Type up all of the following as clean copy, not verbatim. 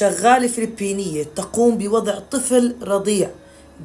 شغالة فلبينية تقوم بوضع طفل رضيع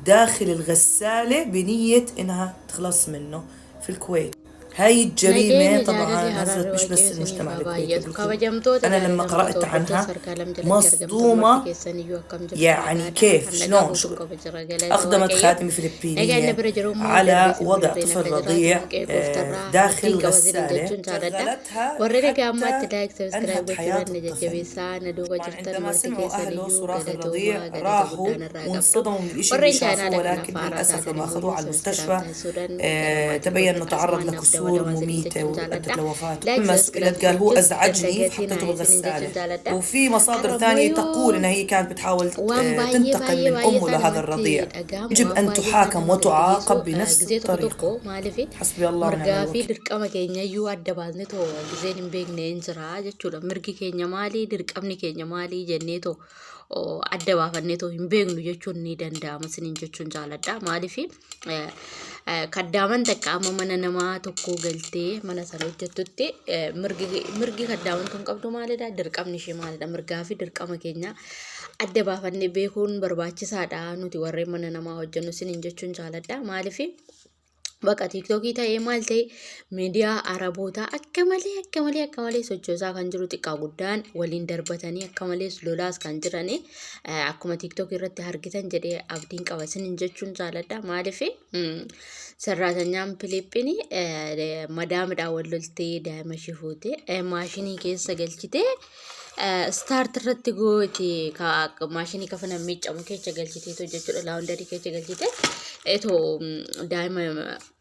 داخل الغسالة بنية إنها تخلص منه في الكويت. هاي Nageenyi الجريمة jaalalli طبعا haraarri هزت مش waaqayyo بس isiniif المجتمع haa الكويتي baay'atu. بالكل. Kabajamtoota أنا لما jaalatamtoota قرأت hordoftoota عنها sarkaa lam jalatti argamtan marti مصدومة، keessan iyyuu akkam jirtu يعني nagaadha. كيف Kan nagaa شلون guutuu شو qaba jira galata أقدمت waaqayyo. خادمة Nagaan na فلبينية bira jiru immoo darbee على isin وضع birarreen طفل akka jiraatu رضيع maqee gooftarraa داخل abdiin qaba isiniin الغسالة jechuun jaaladha. شغلتها Warri nagaa ammaatti حتى like subscribe أنهت حياة gochuudhaan na الطفل. jajjabeessaa na duuba طبعا jirtan عندما marti سمعوا keessan أهله iyyuu صراخ galatoomaa الرضيع galata راحوا guddaan irraa qabdu. وانصدموا من الإشي اللي Warreen شافوه، chaanaala kanaaf ولكن haaraa للأسف taatan لما immoo أخذوه على subscribe المستشفى taasisuudhaan gara maatii تبين أنه kootti تعرض asumaan naaf لكسور dabalamaa isiniin مميتة jechuun وأدت jaaladha. لوفاته. Like لما subscribe سئلت قال هو gochuun أزعجني dagatiin فحطيته haa isiniin jechuun بالغسالة. jaaladha. وفي مصادر Har'a ثانية immoo تقول أنها هي كانت بتحاول waan baay'ee تنتقم baay'ee من baay'ee أمه isaa لهذا namatti الرضيع. dhaga'amu يجب waan أن baay'ee isaa تحاكم nama gaddisiisu وتعاقب بنفس gizee tokko الطريقة. tokko maaliif حسبي الله ونعم mirgaa fi الوكيل. dirqama keenya iyyuu adda baasnee too gizeen hin beekne hin jira jechuudha. Mirgi keenya maali dirqamni keenya maali jennee too adda baafannee too hin beeknu jechuun ni danda'ama isiniin jechuun jaaladha. Maaliif kaddaaman takka amma mana namaa tokko galtee mana sana hojjettutti mirgi kaddaaman tun qabdu maalidha? Dirqamni ishee maalidha? Mirgaa fi dirqama keenya adda baafannee beekuun barbaachisaadha. Nuti warreen mana namaa hojjennu isiniin jechuun jaaladha. Maaliif bakka tiiktookii ta'ee maal ta'e miidiyaa arabootaa akka malee akka malee akka malee sochoosaa kan jiru xiqqaa guddaan waliin darbatanii akka malees lolaas kan jiranii akkuma tiiktookii irratti argitan jedhee abdiin qaba isiniin jechuun jaaladha. Maaliif sarraatanyaan Filiippiin madaamidhaan wal loltee daa'ima ishee fuutee maashinii keessa galchitee start irratti gooti maashinii kafana miiccamu keessa galchiteetu jechuudha laawundarii keessa galchite etoo daa'ima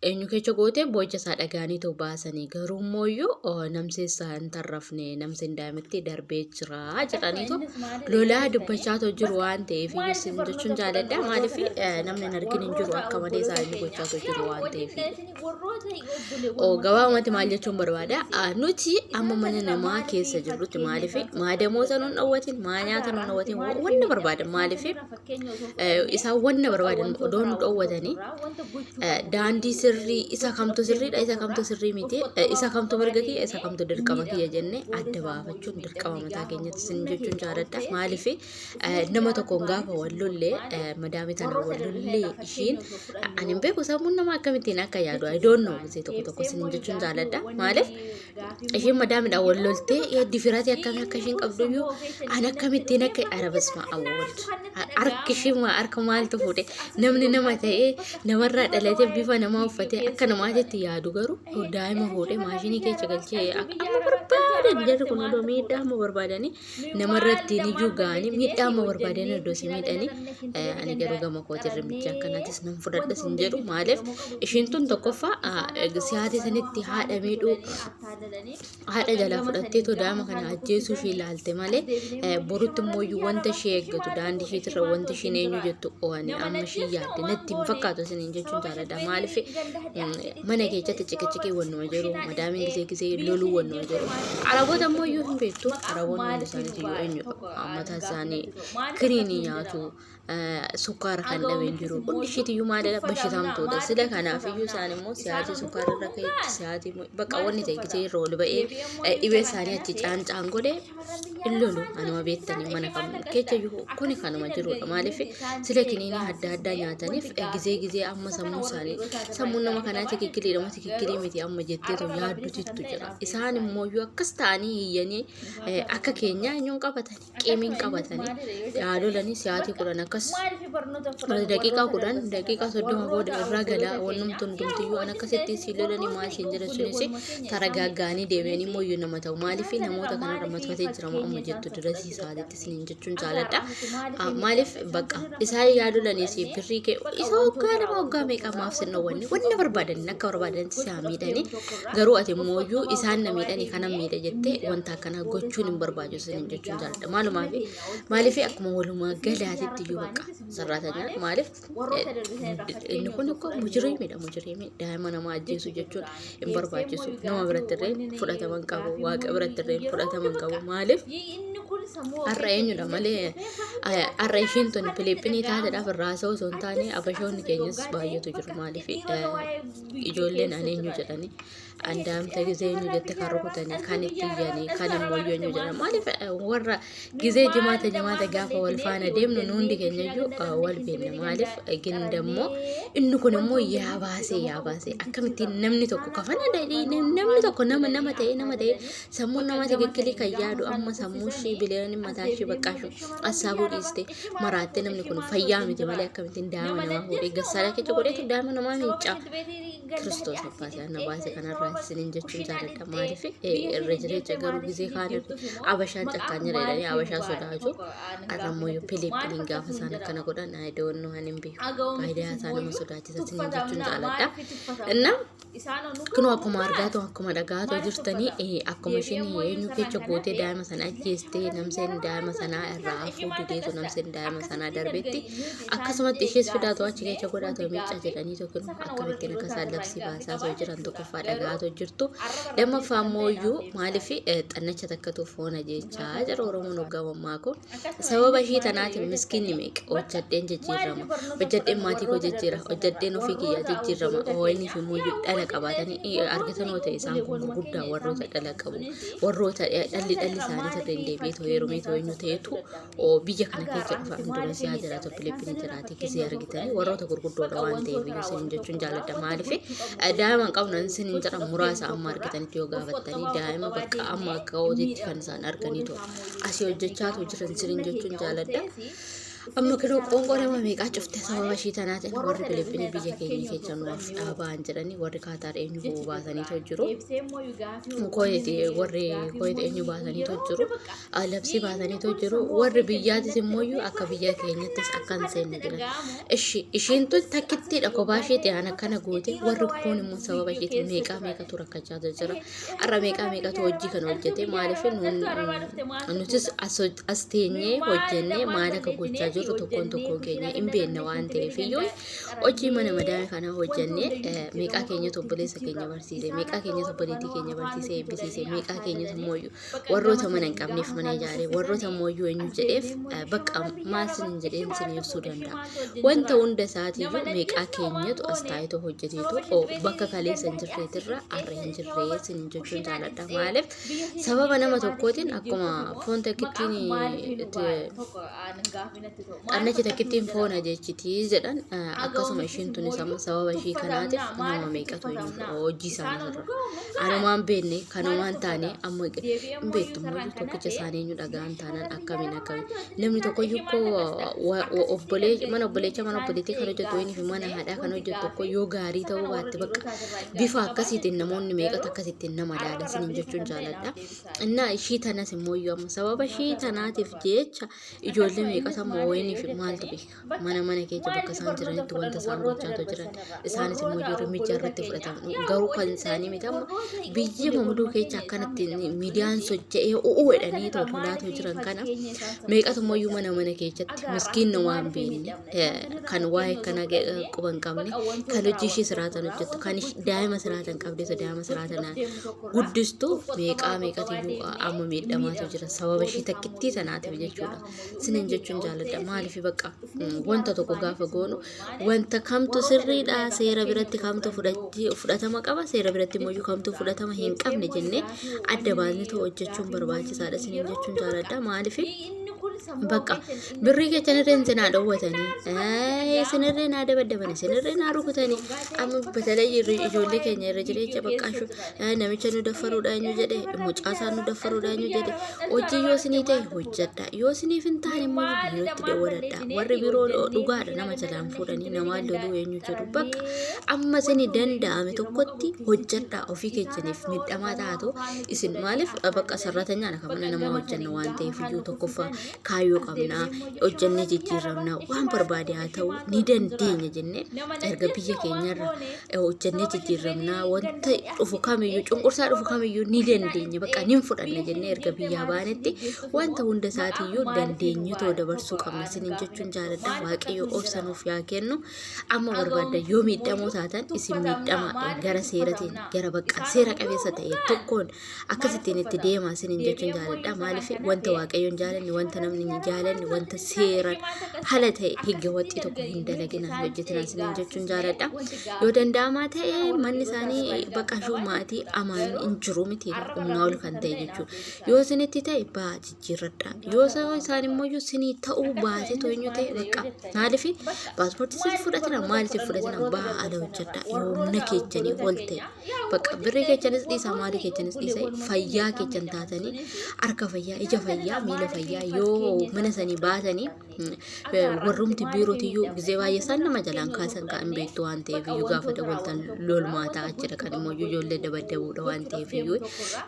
eenyu keessa goote boocha isaa dhagaanii too baasanii garuu immoo namsee isaa hin tarrafne namseen daa'imatti darbee jira jedhaniitu lolaa dubbachaa too jiru waan ta'eef isin jechuun jaaladha. Maaliif namni hin argin hin jiru akka malee isaa inni gochaa too jiru waan ta'eef. Gabaabumatti maal jechuun barbaada? Nuti amma mana namaa keessa jirrutti maaliif maa damoota nuun dhowwatin maa nyaata nuun dhowwatin wanna barbaadan maaliif isaan wanna barbaadan odoo nu dhowwatanii daandii sirrii isa kamtu sirriidha isa kamtu sirrii miti isa kamtu mirga kiyya isa kamtu dirqama kiyya jennee adda baafachuun dirqama mataa keenyatti isin jechuun jaaladha. Maaliif nama tokkoon gaafa wal lollee madaamii tana wal lollee ishiin ani hin beeku sammuun nama akkamittiin akka yaadu I don't know gisee tokko tokko isin jechuun jaaladha. Maaliif ishiin madaamidhaan wal loltee difiratii akkamii akka ishiin qabdu iyyuu ani akkamittiin akka arabasma awwaltu harki ishii harka maaltu fuudhe namni nama ta'ee namarraa dhalatee bifa namaa uffatee akka namaatitti yaadu garuu daa'ima fuudhee maashinii keessa galchee amma barbaadan jarri kun odoo miidhaa amma barbaadanii namarratti iyyuu ga'anii miidhaa amma barbaadanii odoo si miidhanii ani garuu gama kootiin rimicha akkanaatis nan fudhadha sin jedhu. Maaliif ishiin tun tokkoffaa siyaasa sanitti haadha miidhuu haadha jalaa fudhatteetu daa'ima kana ajjeesuu ishee ilaalte malee borutti immoo wanta ishee eeggatu daandii isheetirra wanta isheen eenyu jettu qo'anii amma ishee yaadde natti hin fakkaatu isiniin jechuun jaaladha. Maaliif mana keessatti ciqiciqii wannuma jiru madaamiin gisee gisee loluu wannuma jiru araboota immoo iyyuu hin beektu araboonni hundi isaaniitu iyyuu eenyu mataa isaanii kiriinii nyaatu sukkaara kan dhabe hin jiru hundi isheetiyyuu maalidha bashitaamtuudha sila kanaaf iyyuu isaan immoo siyaatii sukkaara irra ka'etti siyaatii bakka wanni ta'e gisee irra ol ba'ee dhibee isaanii achi caancaan godhe hin lolu anuma beektanii mana kam keessa iyyuu kuni kanuma jirudha. Maaliif sila kiniinii adda addaa nyaataniif gisee gisee amma sammuu isaanii sammuun nama kanaa tikikkiliidha moo tikikkilii miti amma jetteetu yaaddutittu jira. Isaan immoo iyyuu akkas ta'anii hiyyanii akka keenyaa eenyuun qabatanii qeemiin qabatanii yaalolanii sa'aatii 10 akkas daqiiqaa 10 daqiiqaa 30 booda irraa galaa wannumti hundumtiyyuu an akkasitti si lolanii maal isheen jedhan sunis taragaaggaanii deebi'anii immoo iyyuu nama ta'u. Maaliif namoota kanarra matfatee jira moo amma jettu dirasii isaatiitti isiniin jechuun jaaladha. Maaliif bakka isaan yaalolanii si birrii kee isa waggaa 2 waggaa meeqa maaf sin dhowwanne wanna barbaadan akka barbaadanitti si haa miidhanii garuu ati immoo iyyuu isaan na miidhanii kana miidha jettee wanta akkanaa gochuun hin barbaachisu isiniin jechuun jaaladha. Maalumaaf maaliif akkuma walumaa galaatitti iyyuu bakka sarraatanyaan maaliif inni kun akka mujiriimidha mujiriimii daa'ima namaa ajjeesu jechuun hin barbaachisu nama biratti illee fudhatama hin qabu waaqa biratti illee fudhatama hin qabu maaliif Har'a eenyudha malee har'a ishiin tun Filiippinii taateedhaaf irraa haasa'u osoo hin taane, abashoonni keenyas baay'eetu jiru. Maaliif ijoolleen ani eenyu jedhanii andaamta gizee eenyu jette kan rukutanii, kan itti iyyanii, kan immoo eenyu jedhan. Maaliif warra gizee jimaata jimaata gaafa wal faana deemnu nu hundi keenya iyyuu wal beekna. Maaliif gindammoo inni kun immoo yaa baasee yaa baasee, akkamittiin namni tokko kafana namni tokko nama ta'e sammuun nama tikikkilii kan yaadu, amma sammuu ishii biliyoonni mataa ishii baqqaashu assaabuu dhiiste maraattee, namni kun fayyaa miti malee akkamittiin daa'ima namaa fuudhee gassaalaa keessa godheetu daa'ima namaa miicaa? Kiristoos abbaa isaa na baase kanarraa isiniin jechuun jaaladha. Maaliif irra jireenya garuu gizee kaan irra abashaan cakkaan jira jedhanii abashaa sodaatu. Har'a immoo Filiippiniin gaafa isaan akkana godhan, I don't know, ani hin beeku. Faayidaa isaa nama sodaachisa isiniin jechuun jaaladha. Innaa kunoo akkuma argaatu, akkuma dhagaatoo jirtanii, akkuma isheen eenyu keessa gootee daa'ima sana ajjeestee, namseen daa'ima sanaa irraa hafuu dideetu namseen daa'ima sanaa darbetti, akkasumatti ishees fidaatu achi keessa godhaatu miicaa jedhanii tokko akkamittiin akka isaan labsii baasaa osoo jiran tokkoffaa dhagaatoo jirtu. Lammaffaa immoo iyyuu maaliif xannacha takkatu foona jechaa jira Oromoon hoggaa mammaako. Sababa ishii tanaatiin miskiinni meeqa hojjadheen jijjiirama, hojjadheen maatii koo jijjiira, hojjadheen ofii kiyyaa jijjiirama, wayinii fi immoo dhala qabaatanii argitanoo ta'e, isaan kun gurguddaa warroota dhala qabu, warroota dhalli dhalli isaanii sirriin deebi'ee too heerumee too eenyu ta'etu biyya kana keessa dhufa. Indoneesiyaa jiraatu, Filippinii jiraate gisee argitanii warroota gurguddoodha waan ta'eef iyyuu isin jechuun jaalladha. Maaliif daa'ima hin qabnu isin hin jedhan muraasa amma argitanitti yoo gaafattanii, daa'ima bakka amma akka hojiitti kan isaan arganii too asii hojjechaatu jiran isiniin jechuun jaaladha. Amma kinoo qoonqoo nama meeqaa cufte sababa ishii tanaatiin. Warri Filippinii biyya keenya keessa nuuf dhaaba'an jedhanii, warri Kaataar eenyu bu'uu baasaniitu jiru. Koyeeti warri Koyeeti eenyu baasaniitu jiru. Labsii baasaniitu jiru. Warri biyyaatis immoo akka biyya keenyattis akka hin seenne jiran. Ishi ishiin tun takkittiidha, kophaa isheeti aan akkana goote. Warri kun immoo sababa isheetiin meeqaa meeqatu rakkachaa jira. Har'a meeqaa meeqatu hojii kana hojjete? Maaliif nutis as teenyee hojjennee maal akka gochaa jirru tokkoon tokkoon keenya hin beekna waan ta'eef iyyuu, hojii mana madaamii kana hojjennee meeqaa keenyatu obboleessa keenya barsiise, meeqaa keenyatu obboleettii keenya barsiise eebbisiise, meeqaa keenyatu immoo warroota mana hin qabneef mana ijaare, warroota immoo eenyu jedheef bakka maal sin jedheen sin ibsuu danda'a. Wanta hunda isaatiiyyuu meeqaa keenyatu as taa'eetoo hojjeteetu bakka kaleessa hin jirreetirra har'a hin jirree sin jechuun jaaladha. Maaliif sababa nama tokkootiin akkuma foon takkittiin xannachi takkittiin foona jechitii jedhan, akkasuma ishiin tunis amma sababa ishii kanaatiif nama meeqatu hojii isaanii irra anumaan beekne kanumaan taane amma hin beektu immoo tokkicha isaanii eenyu dhagaan taanaan akkamiin akkamiin namni tokkoyyuu koo obbolee mana obboleecha mana obboleettii kan hojjetu wayinii fi mana haadhaa kan hojjetu tokko yoo gaarii ta'uu baatte, bakka bifa akkasiitiin namoonni meeqatu akkasittiin nama ilaala isiniin jechuun jaaladha. Innaa ishii tanas immoo iyyuu amma sababa ishii tanaatiif jecha ijoollee meeqatu amma wayinii fi maaltu beeka mana mana keessa bakka isaan jiranitti wanta isaan gochaatu jiran, isaanis immoo yeroo mijaa irratti fudhataman garuu kan isaanii miti. Amma biyya mamduu keessa akkanatti miidiyaan socho'ee u'uu jedhanii tololaatoo jiran kana meeqatu immoo mana mana keessatti miskiinna waan beekne, kan waa'ee kana quba hin qabne, kan hojii ishee siraatan hojjettu, kan daa'ima siraatan qabdeetu daa'ima siraatan guddistu meeqaa meeqatiyyuu amma miidhamaatu jira sababa ishii takkittii tanaatiif jechuudha. Sinin jechuun jaaladha. Maaliif bakka wanta tokko gaafa goonu wanta kamtu sirriidha, seera biratti kamtu fudhatama qaba, seera biratti immoo kamtu fudhatama hin qabne jennee adda baasnee hojjechuun barbaachisaadha sinin jechuun jaaladha. Maaliif bakka birrii keessan irreen sinaa dhowwatanii, isinirree naa dabaddabanii, isinirree naa rukutanii, amma batalay ijoollee keenya irra jireenya baqqaashu namicha nu daffaruudha eenyu jedhe, mucaasaa nu daffaruudha eenyu jedhe. Hojii yoo isinii ta'e hojjedha, yoo isiniif hin taane immoo biirootti dawwaladha. Warri biroo dhugaadha nama jalaan fuudhanii namaa loluu eenyu jedhu. Bakka amma isinii danda'ame tokkotti hojjedha, ofii keessaniif miidhamaa taatu isin. Maaliif bakka sarratanyaadha kan mana namaa hojjenna waan ta'eef iyyuu tokkoffaa. Kaayyoo qabnaa, hojjannee jijjiiramnaa, waan barbaade haa ta'u ni dandeenya jennee erga biyya keenyarra hojjannee jijjiiramnaa, wanta dhufu kamiyyuu, cunqursaa dhufu kamiyyuu ni dandeenya, bakka ni fudhanna jennee erga biyyaa baanetti wanta hunda isaatiiyyuu dandeenyu ta'u dabarsuu qabna isiniin jechuun jaaladha. Waaqayyo obsa nuuf yaa kennu. Amma barbaadda yoo miidhamoo taatan isin miidhama gara seeratiin, gara bakka seera qabeessa ta'e tokkoon akkasittiin itti deemaa isiniin jechuun jaaladha. Maaliif wanta Waaqayyoon jaalanne, wanta namni hin jaalanne, wanta seeran haala ta'e higga waxxii tokko hin dalaginaa, hojjetinaa isiniin jechuun jaaladha. Yoo danda'amaa ta'e manni isaanii bakka shuu maatii amaan hin jiru miti, humnaa ol kan ta'e jechuudha. Yoo isinitti ta'e baa jijjiirradha. Yoo isaan immoo iyyuu isinii ta'uu baate too'inyu ta'e bakka maaliif paaspoortii isin fudhatina, maal isin fudhatina, baa ala hojjedha. Yoo humna keechanii ol ta'e bakka birrii keechanis dhiisa, maalii keechanis dhiisa, fayyaa keechan taatanii, harka fayyaa, ija fayyaa, miila fayyaa yoo mana sanii baatanii, warrumti biirootiyyuu gizee baay'ee isaan nama jalaan kaasan kan hin beektu waan ta'eef iyyuu gaafa dawwaltan lolmaa ta'a jira, kan immoo ijoollee dabaddabuudha waan ta'eef iyyuu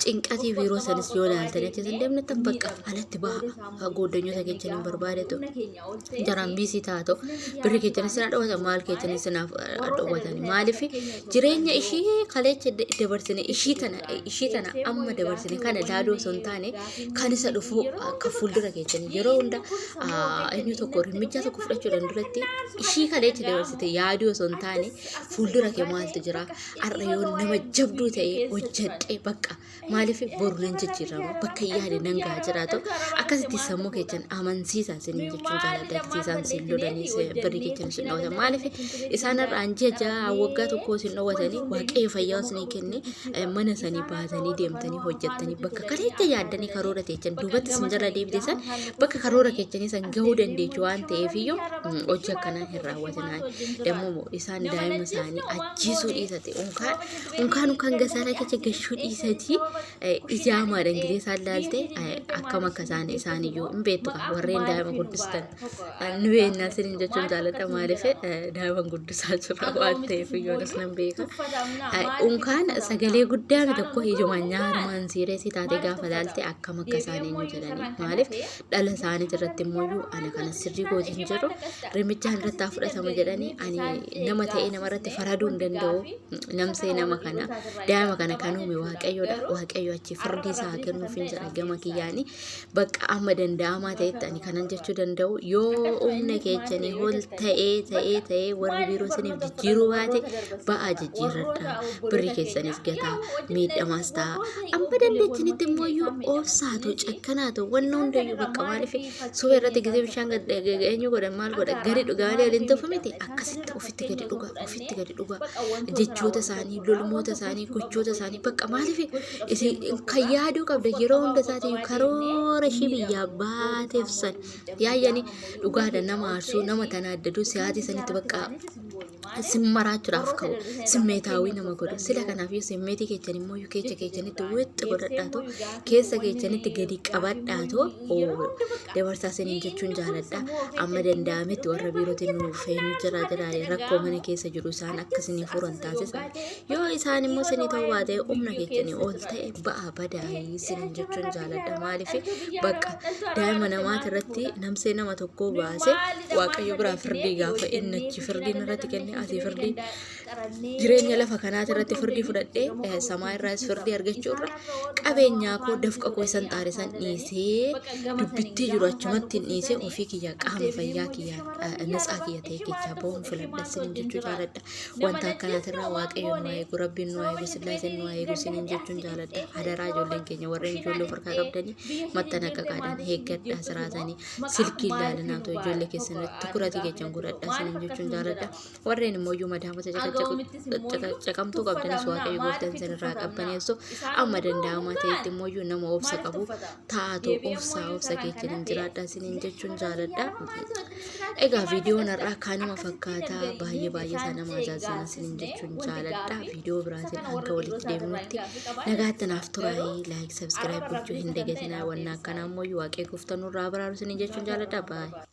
cinqatii biiroo sanis yoo ilaaltanii achi isin deemnettan bakka alatti baha gooddanyoota keechan hin barbaadetu jaraan biisii taatu, birri keechanis sinaa dhowwatan, maal keechanis sinaaf dhowwatan. Maaliif jireenya ishii kaleecha dabarsine, ishii tana amma dabarsine kana ilaaluu osoo hin taane kan isa dhufu akka fuuldura keechanii yeroo hunda eenyu tokko rimmichaa tokko fudhachuudhaan duratti ishii kaleecha dabarsite yaaduu osoo hin taane fuuldura kee maaltu jira, har'a yoo nama jabduu ta'e hojjedhe bakka maaliif boru nan jijjiirama, bakka yaade nan gahaa jiraatu, akkasitti sammuu keechan amansiisa isiniin jechuun jaaladha. Isaan sin lolanii birri keechan isin dhowwatan, maaliif isaan har'aan ji'a 6, waggaa tokko isin dhowwatanii, Waaqayyo fayyaa isinii kenne mana sanii baatanii deemtanii hojjettanii bakka kaleecha yaaddanii karoora teechan duubatti isin jala deebite san bakka karoora keechanii san gahuu dandeechu waan ta'eef iyyuu hojii akkanaa hin raawwatinaa. Dammoo isaan daa'ima isaanii ajjeesuu dhiisate, unkaan unkaan unkaan gasaaraa keessa gashuu dhiisatii ijaamaadhaan gisee isaan laalte akkam akka isaan isaaniyyuu hin beektu kaa, warreen daa'ima guddistan nu beeknaa isiniin jechuun jaaladha. Maaliif daa'ima guddisaa jira waan ta'eef iyyuu anas nan beeka. Unkaan sagalee guddaa tokko ijumaan nyaarumaan siireesii taatee gaafa laalte akkam akka isaan eenyu jedhanii, maaliif dhala isaanii irratti immoo ana kana sirrii gooti hin jedhu, rimichaan irratti haa fudhatamu jedhanii, ani nama ta'ee nama irratti faraduu hin danda'u. Namsee nama kana, daa'ima kana kan uume Waaqayyoodha. Waaqayyo achi firdii isaa haa kennuuf hin jedha gama kiyyaani. Bakka amma danda'amaa ta'etti ani kanan jechuu danda'u, yoo humna keechanii ol ta'ee ta'ee ta'ee warri biiroo isiniif jijjiiruu baate ba'aa jijjiirradha. Birri keessanis gataa miidhamaas ta'a. Amma dandeechanitti immoo iyyuu obsaatu cakkanaatu wanna hundayyuu bakka maaliif suphee irratti gisee bishaan eenyu godhan maal godha gadi dhugaa malee waliin tufu miti, akkasitti ofitti gadi dhugaa, ofitti gadi dhugaa, jechoota isaanii, lolmoota isaanii, gochoota isaanii bakka maaliif isin kan yaaduu qabda yeroo hunda isaatii karoora ishii biyyaa baateef san yaayyani dhugaadha. Nama aarsuu, nama tanaaddadu siyaatii sanitti bakka sin maraachuudhaaf ka'u, simmeetaawii nama godhu sila. Kanaaf iyyuu simmeetii keessan immoo keessa keessanitti wixxi godhadhaatu, keessa keessanitti gadi qabadhaatu dabarsaa isiniin jechuun jaaladha. Amma danda'ametti warra biirootiin nuuf eenyu jira jira rakkoo mana keessa jiru isaan akka isinii furan taasisa. Yoo isaan immoo isinii ta'uu baate, humna keessanii ol ta'e, ba'aa badaa isiniin jechuun jaaladha. Maaliif bakka daa'ima namaati irratti namsee nama tokkoo baase Waaqayyo biraa firdii gaafa inni achi firdiin irratti kenne, asii firdii jireenya lafa kanaati irratti firdii fudhadhee samaa irraas firdii argachuu irra qabeenyaa koo, dafqa koo isan xaare san dhiisee, dubbittii jiru achumatti hin dhiisee, ofii kiyya qaama fayyaa kiyyaan natsaa kiyya ta'e keessaa bahuun filadha isiniin jechuu jaaladha. Wanta akkanaatirraa Waaqayyo nu haa eegu, Rabbiin nu haa eegu, Sillaaseen nu haa eegu isiniin jechuun jaaladha. Hadaraa ijoolleen keenya, warreen ijoollee of harkaa qabdanii maxxanaqaqaadhaan eeggadhaa, siraatanii silkii ilaalinaa ta'u ijoollee keessan irratti tukuratii keessan godhadhaa isiniin jechuun jaaladha. Warreen immoo iyyuu madaamota caqamtuu qabdanis Waaqayyo gooftaan isin irraa qabbaneessu. Amma danda'amaa ta'etti immoo iyyuu nama obsa qabu taatu, obsaa obsa keessaniin jiraadhaa isiniin jechuun jaaladha. Egaa viidiyoon har'aa kanuma fakkaataa, baay'ee baay'ee isaa nama ajaa'ibsiisa isiniin jechuun jaaladha. Viidiyoo biraatiin hanga walitti deemnutti nagaatti naaf turaayii, like, subscribe gochuu hin dagatinaa. Wanna akkanaa immoo Waaqayyo gooftaan nurraa baraaru isiniin jechuun jaaladha. Baay'ee.